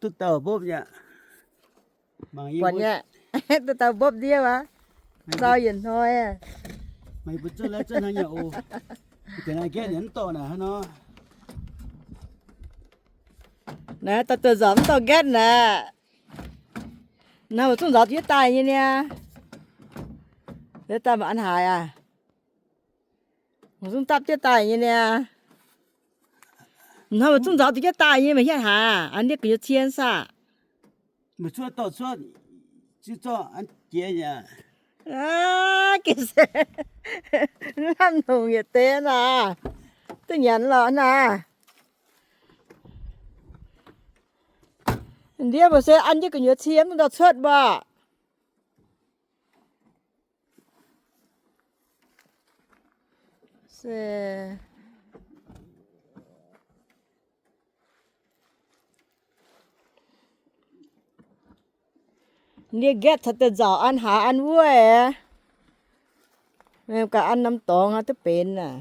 Duqv dauh mbopv nyei. Buatc nyei, duqv dauh mbopv ndiev aqv. Nzauh yietc hnoi aqv. Meih mbuo zuov laih zuov hnangv nyei oc. Ga'naaiv nqaetv yaac mv dorh naaic hnangv nor. Naaiv daaih duqv nzauh mv dorh nqaetv naaic. Naaiv mbuo zungv nzauh duqv jienv daaih nyei niaa. Daaih maaih an haaix aac? Mbuo zungv dapv jienv daaih nyei niaa. Hnoi mbuo zungv nzauh duqv jienv daaih nyei, meih hietv haaix? An ndiev gu'nyuoz cie saah? Meih cuotv dorh cuotv, ziex zorqv an jiex nyei. Aav, ga'naaiv se hnamv longc yietc deix naaic. Duqv nyanc lorqc naaic. Ndiev mbuo se an jienv gu'nyuoz cie mv dorh cuotv mbuo. Se ndiev nqaetv caux deix nzauc an haaix an wuov aeqv, gaax an norm dorngx aqv duqv benx aac.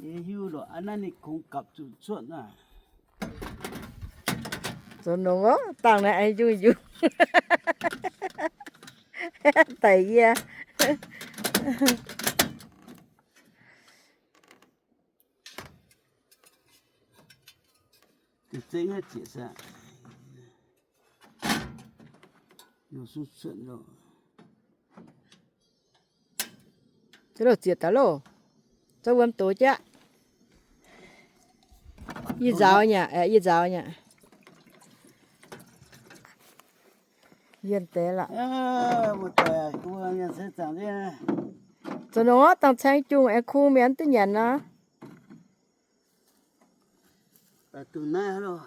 Yie hiuv lorqc, aa, naaiv ninh kungx gapv zuqc cuotv naaic. Zoux nongx oc, dangh naaiv aengx njung-njung daic yie. Ziex loh, ziex daaih loh. Zorqv wuom dox jaqv. Yie nzaaux nyei, yie nzaaux nyei. Yienh deix lorqc. Zoux nongx orv, dangh caeng jungh aengx kungx mienh duqv nyanc nor. Dongh naaiv loh,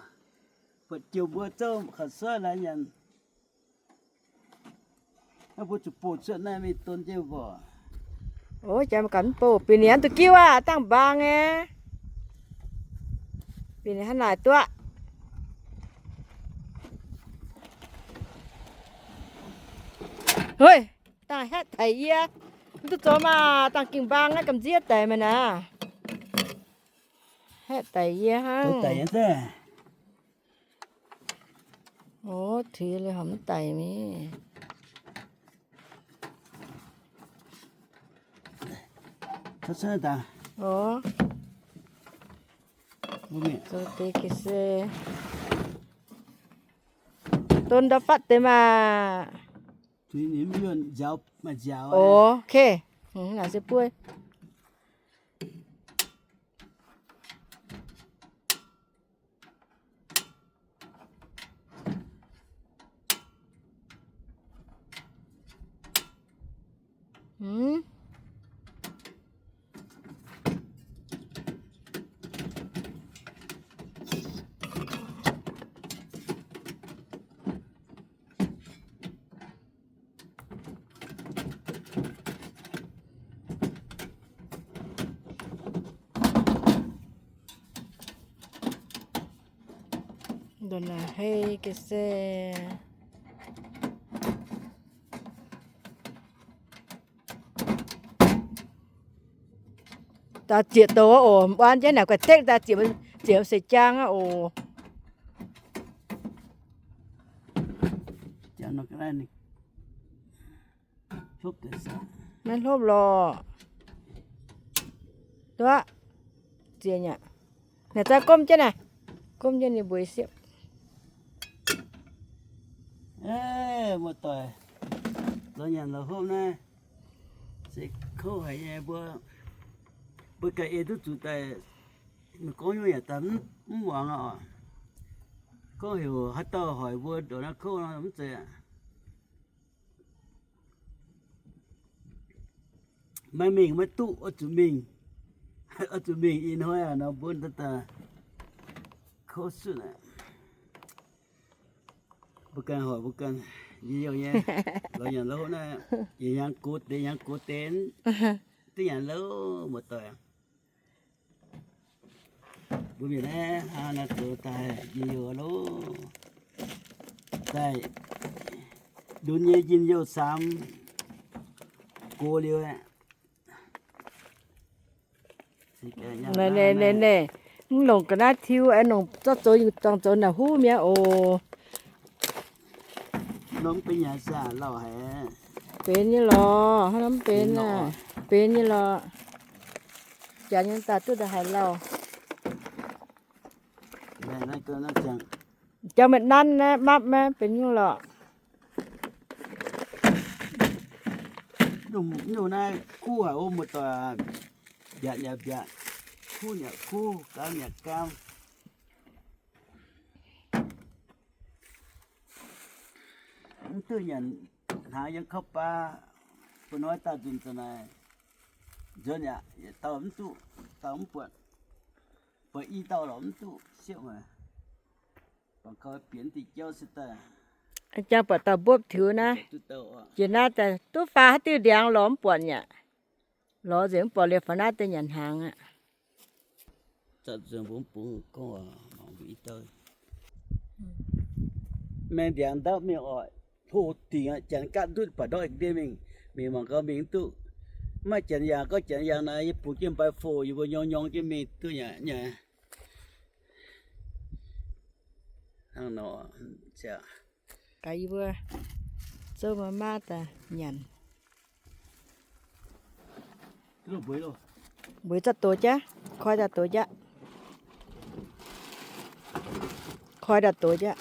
buatc jouh mbuo zouv kaux suiv laaix nyanc. Naaiv mbuo zuqc bouh cuotv naaiv mingh don jienv mbuo. Ov, jaax mv gaax mv bouh, bieqc ninh duqv giuv aqv, dangh mbaang nyei. Bieqc ninh hnangv naaic duqv. Hui, dangh haeqv daic yie. Mv duqv zoux maah, dangh ging mbaang naaiv gamh nziev daic meih naaic. Haeqv daic yie hnangv. Ov, tuix liuz horpc mv daic mingh. Ov, zoux deix ga'sie. Don ndau fatv deix maah. Ov, ok. Naaic se buov. Ndongc naaic hei ga'sie. Daaih zieqc douc aqv oc. Wuan jienv naaic guaix dekv daaih zieqc, zieqc seix jaang aqv oc. Maiv hlopv lorqc. Duqv. Zieqc nyei. Naaic zaaih gomv jienv naaic. Gomv jienv ninh mbuo siepv. Muoz-doic, lorz nyanc lorz hopv naaiv se kouv haic nyei mbuo. Mbuo ganh ei duqv zuqc daaih, gorngv nyungc yaac daaih mv muangx oc. Gorngv heuc haaix dauh hoic mbuo ndongc naaiv kouv nor mv zeiz aqv. Maiv mingh maiv duqv, oix zuqc mingh. Oix zuqc mingh ih hnoi aac nor mbuo daaih kouv suotv aqv. Mbuo ganh hoic mbuo ganh, yie youh nyei, lorz nyanc lorz hopv naaiv, yietc hnyangx gox deix, hnyangx gox deix, duqv nyanc lorqc, muoz-doic. Mbuo mienh naaiv hnangv naaiv zoux daaih njien-youh loh. Daaih lunx nyei njien-youh camx go liuz aqv. Naaiv, naaiv, naaiv, naaiv, mv longc ga'naaiv tiuv, aengx longc zorqv zoux, zuangx zoux naaic huv mi'aqv oc. Norm benx nyei saah, lauh haic. Benx nyei lorqc, hnangv norm benx aac, benx nyei lorqc. Janx nyei daaih duqv ndongc haaix lauh. Jauv maaih nanv naaiv mapv maiv benx nyungc lorqc. Nyungc naaiv kuv haic, o, muoz-doic, mbiatc yaac mbiatc, kuv yaac kuv, gaam yaac gaam. Mv duqv nyanc hnaangx yiem kauv baa, bun hnoi daaih nzunc za'naaic nzuonx yaac yietc dauh mv duqv, dauh mv buatc, buatc i dauh lorqc mv duqv siepv maah. Bangc gau bieqc diuh jauv se daaih. Jang buatc dauh mbopv tiux naaiv. Jiex naaiv daaih duqv faaux haaix diuh ndiangx lorz mv buatc yaac. Lorz nzengc mv buatc liuz faaux naaiv daaih nyanc hnaangx aqv. Zatc zuangx bungx bungx gorngv mangc mbuo i dauh. Maeng ndiangx ndapv mingh oc, hlo dingc aqv, janx gaatv ndutv baac ndortv ndiev mingh, mingh mangc gau mingh mv duqv. Mv maaih janx yangh, gorngv janx yangh naaiv yie bungx jienv mbaih foh, yie mbuo nyorng nyorng jienv mingh duqv nyei. Hnangv nor, gaax yie mbuo zouv maa maa daaih nyanc. Mbuox zorqv doz jaav, koi daaih doz jaav. Koi daaih doz jaav.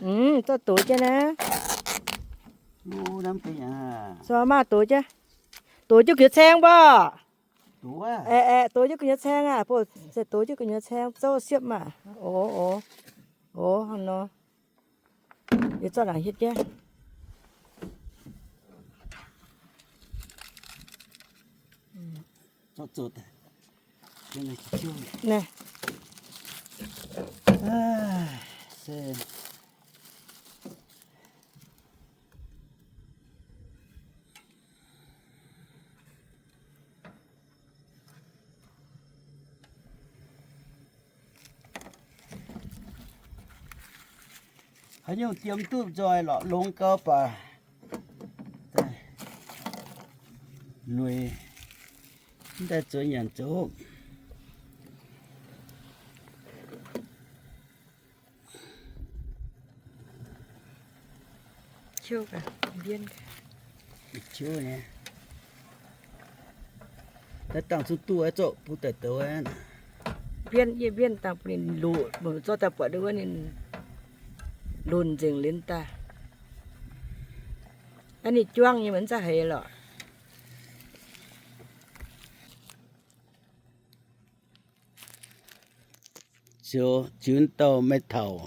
Mm, zorqv doz jaav naaiv. Zorqv maa doz jaav. Doz jienv gu'nyuoz caeng mbuo. Aeqv, aeqv, doz jienv gu'nyuoz caeng aqv. Bov se doz jienv gu'nyuoz caeng zouv siepv maah. Oc, oc, oc, hnangv nor. Yie zorqv laangc hietv jienv. Naaiv. Haaix nyungc diem duqv nzoih lorqc, longx gau baac lueic, mv daaih zuov nyanc zoux. Ciouv gaax, mbienv gaax. Ciouv nyei. Naaiv dangh zungv duqv zorqv bun daaih douz aqv. Mbienv, yie mbienv dangh bun ninh luqc, mv zorqv daaih buatc wuov ninh lunc nzengc liuz daaih. Aav, ninh juangv nyei mv za'heix lorqc. Ziux, ziux dauh maiv taux.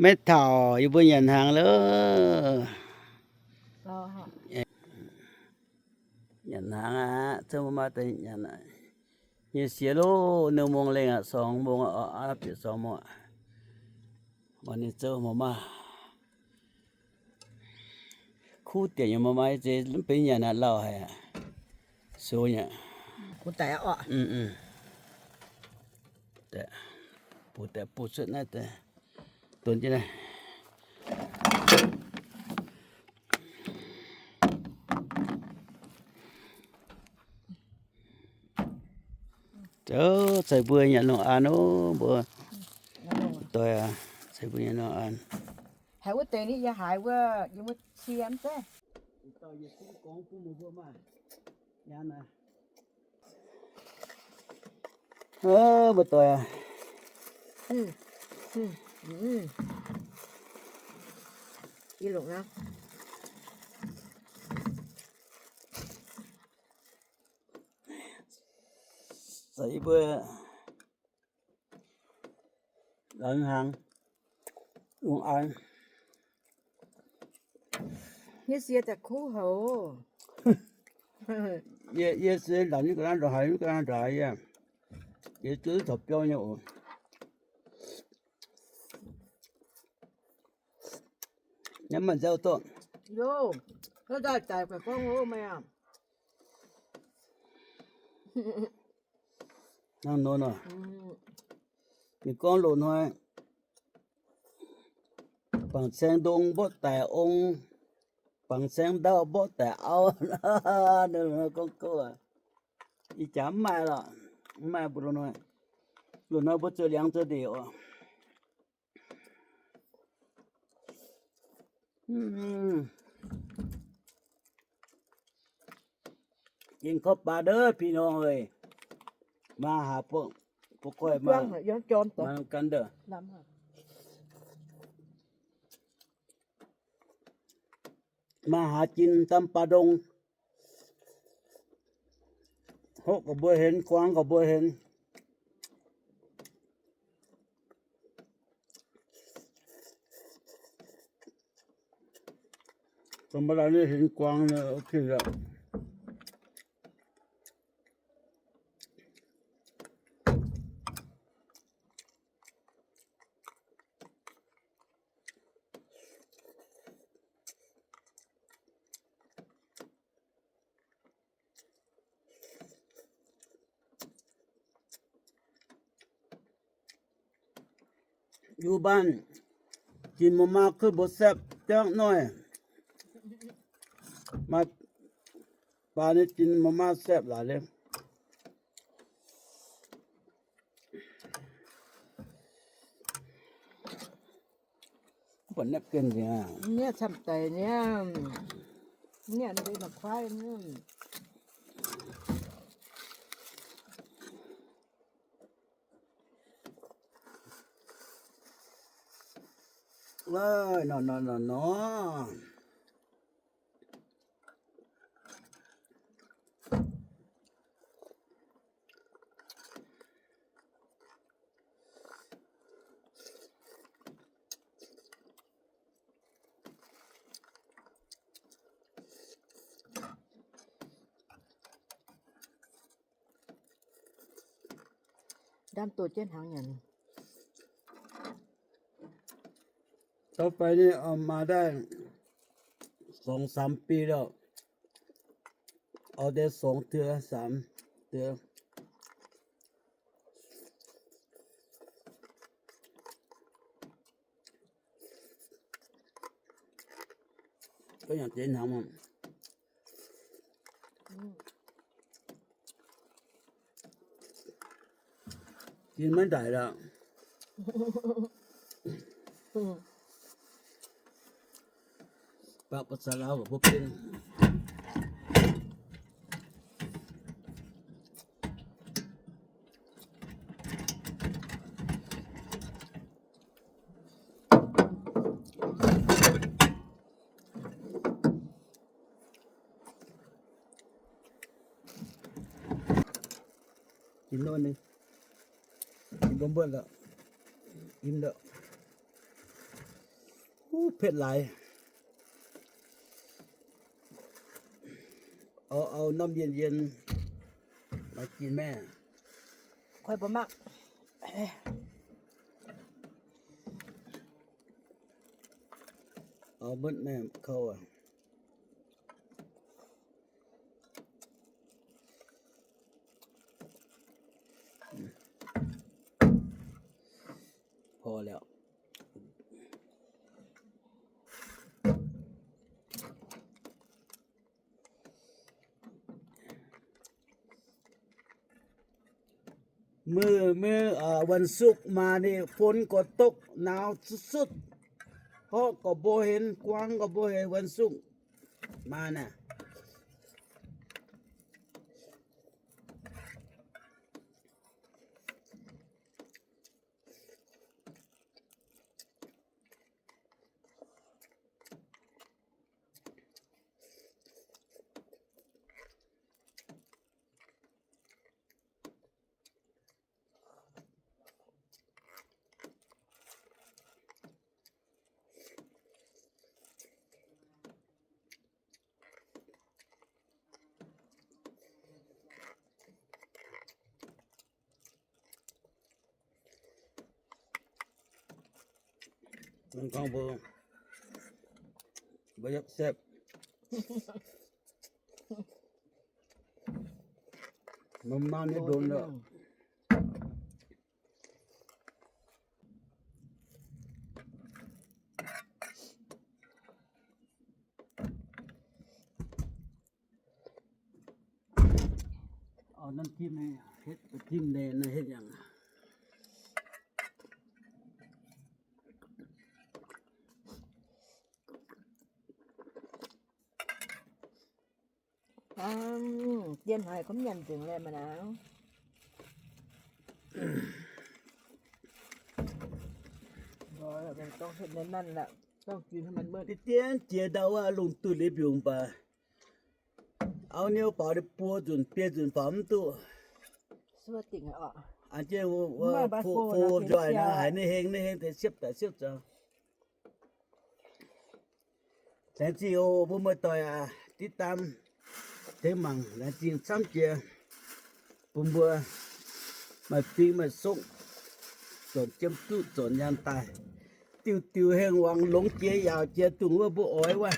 Maiv taux, yie mbuo nyanc hnaangx loh. Nyanc hnaangx aqv, zouv maa maa daaih nyanc aqv. Nyei siex loh, ninh mong lengh aqv, sorng mong aqv, aav bieqc sorng mong aqv. Maaih ninh zouv maa maa. Kuv diex nyei maa maa, zeiz mv benx nyanc aqv, lauh haic aqv. Sox nyei. Bun daaih, bun daaih bun cuotv naaiv daaih, donx jienv naaiv. Zoux caux mbuo nyanc longc an oc, mbuo doic aac, caux mbuo nyanc longc an. Haiz wuov deix ni yie haiz wuov, yie mbuo cie mv zeiz. Mbuo doic aac. Ih longc aqv. Caux yie mbuo laengz hnaangx, longc an. Nyei sie daaih kuv houc. Yie, yie se lanc nyei ga'naaiv ndongc haaix, ga'naaiv ndongc haaix yie, yie zuov taux biauv nyei oc. Nyaanh maaih nzauh dorh. Hnangv nor nor. Ninh gorngv loz-hnoi bangc saeng ndong mborqv daic ong, bangc saeng ndau mborqv daic auv. Gorngv gouv, ih jaax mv maaih lorqc, mv maaih mbuo loz-hnoi. Loz-hnoi mbuo zoux liangx zoux ndeic oc. Gengh korv baac ndov, pih norng eix, maa haaix bun, bun koiv maa, maa gan ndov. Maa haaix jin dam baax ndong. Hopv ga'mbuo henv, guangv ga'mbuo henv. Ga'mbuo laanh henv guangv, ok. Yie mbuo baanh ginx ma'maa kuv mbuo saepv jangv noic. Maaih baac ninh ginx ma'maa saepv laaix le. Mv baac naaiv gengh nzengc aqv. Nyieh camv daic nyei. Nyieh nzengc mangc kuaaiv nyei. Nor nor nor nor. Ndamv doh jienv hnaangx nyanc. Taux fai ninh oix maaih daaih สองสาม biei lorqc, oix deix สอง tii สาม tii. Ga'nyanc deix hnaangx. Ginx maiv ndaaic lorqc. Baqv ba'zaq lauh ba'buo bienv. Ginx nor ninh, ginx mbuo mbuoqv lorqc, im lorqc. Huv, เผ็ด laaix. Auv, auv, norm yienh yienh maaih ginx maiv? Kuaaiv mbuo mangc. Auv, mbuotv maiv kouv aqv. Pov lorqc. Mv, mv, วันศุกร์ maah, ninh phun gorx-dopv nauz sutv-sutv. Horqv gorx-mbuo henv, guangv gorx-mbuo henv, วันศุกร์ maah naaic. Mv kangv mbuo, mbuo yaac saepv. Mv maaih nyei ndongc lorqc. Auv, naaiv dimv, naaiv hitv, dimv naaiv hitv yangh. Dien haic, kuv nyanc nzengc leh maiv naaic. Dongh hitv naaiv nanv la'dongh jiex ndau wuov lungh duih liuz mbiungc baac auv niouv baaux buo nzunc biei nzunc faaux mv duqv. An jienv fo nzoih nor haiz ninh heng, ninh heng deix siepv daaih siepv zoux. Laengz zingh oc mbuo muoz-doic aac, diqv daam tengx mangc laengz zingh camv jiex bun mbuo maaih fing maaih sokv, zornc jiem duqv zornc nyaanh daaih, diuh diuh hengh wangc longx jiex yaauc jiex dungz wuov mbuo oix wuov.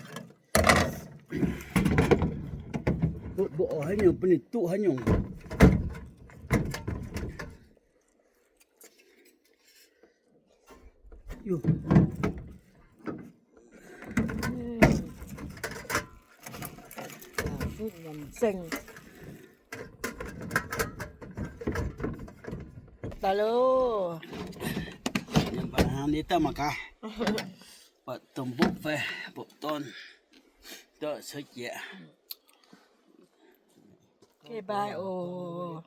Mbuo oix haaix nyungc bun ninh duqv haaix nyungc. Daaih loh. Ninh daaih mangc gaax, buatc domh mbopv fai mbopv dorn, dorh cuotv jiex. Bye bye oc.